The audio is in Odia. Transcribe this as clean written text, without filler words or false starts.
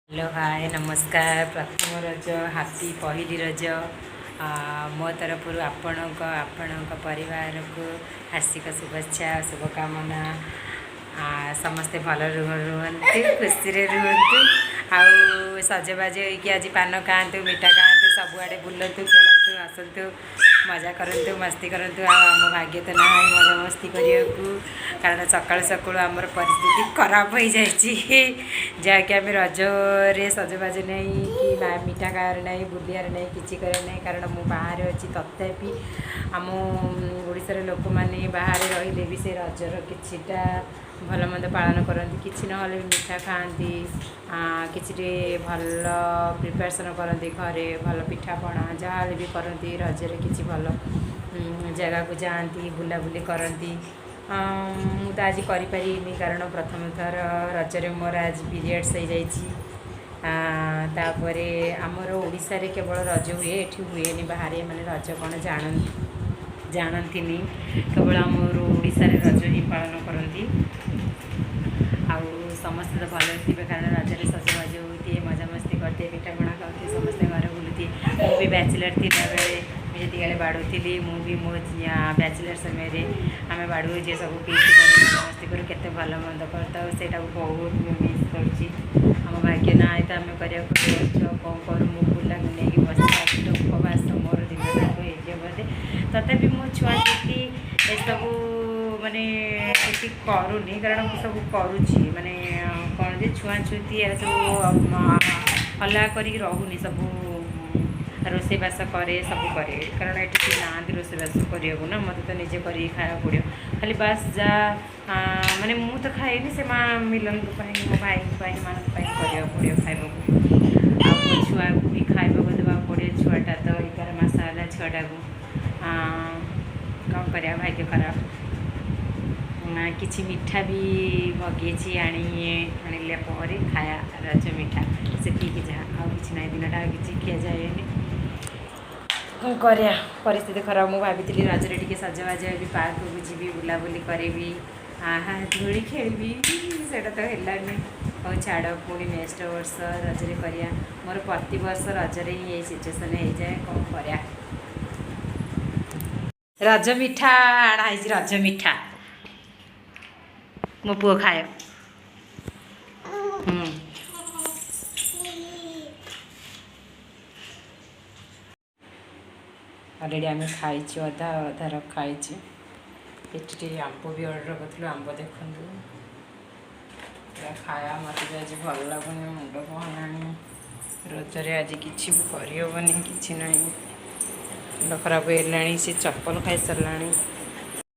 ହ୍ୟାଲୋ, ହାଏ, ନମସ୍କାର। ପ୍ରଥମ ରଜ, ହାପି ପହିଲି ରଜ। ମୋ ତରଫରୁ ଆପଣଙ୍କ ଆପଣଙ୍କ ପରିବାରକୁ ହାର୍ଦ୍ଦିକ ଶୁଭେଚ୍ଛା, ଶୁଭକାମନା। ସମସ୍ତେ ଭଲ ରୁହନ୍ତୁ, ଖୁସିରେ ରୁହନ୍ତୁ ଆଉ ସଜବାଜ ହେଇକି ଆଜି ପାନ ଖାଆନ୍ତୁ, ମିଠା ଖାଆନ୍ତୁ, ସବୁଆଡ଼େ ବୁଲନ୍ତୁ, ଖେଳନ୍ତୁ, ଆସନ୍ତୁ, ମଜା କରନ୍ତୁ, ମସ୍ତି କରନ୍ତୁ। ଆଉ ଆମ ଭାଗ୍ୟ ତ ନାହିଁ ମଜାମସ୍ତି କରିବାକୁ, କାରଣ ସକାଳୁ ସକାଳୁ ଆମର ପରିସ୍ଥିତି ଖରାପ ହୋଇଯାଇଛି, ଯାହାକି ଆମେ ରଜରେ ସଜବାଜ ନାହିଁ କି ମିଠା ଖାଇବାର ନାହିଁ, ବୁଲିବାର ନାହିଁ, କିଛି କରିବାର ନାହିଁ, କାରଣ ମୁଁ ବାହାରେ ଅଛି। ତଥାପି ଆମ ଓଡ଼ିଶାର ଲୋକମାନେ ବାହାରେ ରହିଲେ ବି ସେ ରଜର କିଛିଟା ଭଲ ମନ୍ଦ ପାଳନ କରନ୍ତି। କିଛି ନହେଲେ ବି ମିଠା ଖାଆନ୍ତି, କିଛି ଟିକେ ଭଲ ପ୍ରିପାରେସନ୍ କରନ୍ତି, ଘରେ ଭଲ ପିଠାପଣା ଯାହା ହେଲେ ବି କରନ୍ତି। ରଜରେ କିଛି ଭଲ ଜାଗାକୁ ଯାଆନ୍ତି, ବୁଲାବୁଲି କରନ୍ତି। ମୁଁ ତ ଆଜି କରିପାରିବିନି, କାରଣ ପ୍ରଥମ ଥର ରଜରେ ମୋର ଆଜି ପିରିୟଡ଼୍ସ ହେଇଯାଇଛି। ତାପରେ ଆମର ଓଡ଼ିଶାରେ କେବଳ ରଜ ହୁଏ, ଏଠି ହୁଏନି। ବାହାରେ ମାନେ ରଜ କ'ଣ ଜାଣନ୍ତିନି। କେବଳ ଆମର ଓଡ଼ିଶାରେ ରଜ ହିଁ ପାଳନ କରନ୍ତି। ଆଉ ସମସ୍ତେ ତ ଭଲରେ ଥିବେ, କାରଣ ରଜରେ ସଜବାଜ ହେଉଥିବେ, ମଜାମସ୍ତି କରିଥିବେ, ପିଠାପଣା ଖାଉଥିବେ, ସମସ୍ତେ ଘରେ ବୁଲୁଥିବେ। ମୁଁ ବି ବ୍ୟାଚଲର୍ ଥିଲାବେଳେ, ମୁଁ ଯେତିକିବେଳେ ବାଡ଼ୁଥିଲି, ମୁଁ ବି ମୋ ବ୍ୟାଚଲର୍ ସମୟରେ ଆମେ ବାଡ଼ୁ ଯେ ସବୁ ଫିଷ୍ଟ କରୁ, ମଜାମସ୍ତି କରୁ, କେତେ ଭଲ ମନ୍ଦ କରିଥାଉ। ସେଇଟାକୁ ବହୁତ ମୁଁ ମିସ୍ କରୁଛି। ଆମ ଭାଗ୍ୟ ନାହିଁ ତ ଆମେ କରିବାକୁ ବସିଛୁ। ଆଉ କ'ଣ କରୁ? ମୁଁ ବୁଲାକୁ ନେଇକି ବସିଛି। ଆଜି ତ ଉପବାସ ମୋର ଦିନଟାକ ହେଇଯିବ ବୋଧେ। ତଥାପି ମୁଁ ଛୁଆ ଯେତି ଏସବୁ ମାନେ କିଛି କରୁନି, କାରଣ ମୁଁ ସବୁ କରୁଛି। ମାନେ କ'ଣ ଯେ ଛୁଆଁ ଛୁତି ଏରା ସବୁ ଅଲଗା କରିକି ରହୁନି। ସବୁ ରୋଷେଇବାସ କରେ, ସବୁ କରେ, କାରଣ ଏଠି କେହି ନାହାନ୍ତି ରୋଷେଇବାସ କରିବାକୁ ନା, ମୋତେ ତ ନିଜେ କରିକି ଖାଇବାକୁ ପଡ଼ିବ। ଖାଲି ବାସ୍ ଯାହା ମାନେ ମୁଁ ତ ଖାଏନି, ସେ ମା ମିଲନଙ୍କ ପାଇଁ, ମୋ ଭାଇଙ୍କ ପାଇଁ, ଏମାନଙ୍କ ପାଇଁ କରିବାକୁ ପଡ଼ିବ ଖାଇବାକୁ। ଆଉ ମୋ ଛୁଆକୁ ବି ଖାଇବାକୁ ଦେବାକୁ ପଡ଼ିବ। ଛୁଆଟା ତ 11 ମାସ ହେଲା ଛୁଆଟାକୁ। କ'ଣ କରିବା, ଭାଗ୍ୟ ଖରାପ। କିଛି ମିଠା ବି ମଗେଇଛି, ଆଣିଲା ପରେ ଖାଇବା ରଜ ମିଠା, ସେତିକି ଯାହା, ଆଉ କିଛି ନାହିଁ। ଦିନଟା ଆଉ କିଛି ଖିଆଯାଏନି। କ'ଣ କରିବା, ପରିସ୍ଥିତି ଖରାପ। ମୁଁ ଭାବିଥିଲି ରଜରେ ଟିକେ ସଜବାଜ ହେବି, ପାର୍କକୁ ଯିବି, ବୁଲାବୁଲି କରିବି, ଆହା ଦୋଳି ଖେଳିବି, ସେଇଟା ତ ହେଲାନି। ହଉ ଛାଡ଼, ପୁଣି ନେକ୍ସଟ ବର୍ଷ ରଜରେ କରିବା। ମୋର ପ୍ରତିବର୍ଷ ରଜରେ ହିଁ ଏଇ ସିଚୁଏସନ୍ ହେଇଯାଏ। କ'ଣ କରିବା? ରଜ ମିଠା ଆଣା ହେଇଛି। ରଜ ମିଠା ମୋ ପୁଅ ଖାଏ। ହୁଁ ଅଲରେଡ଼ି ଆମେ ଖାଇଛୁ, ଅଧା ଅଧା ରଖା ହେଇଛି। ଏଠି ଟିକେ ଆମ୍ବ ବି ଅର୍ଡ଼ର କରିଥିଲୁ। ଆମ୍ବ ଦେଖନ୍ତୁ ପୁରା ଖାଇବା। ମୋତେ ବି ଆଜି ଭଲ ଲାଗୁନି, ମୁଣ୍ଡ କ'ଣ ହେଲାଣି। ରଜରେ ଆଜି କିଛି ବି କରିହେବନି, କିଛି ନାହିଁ। ମୁଣ୍ଡ ଖରାପ ହେଲାଣି। ସେ ଚପଲ ଖାଇସାରିଲାଣି।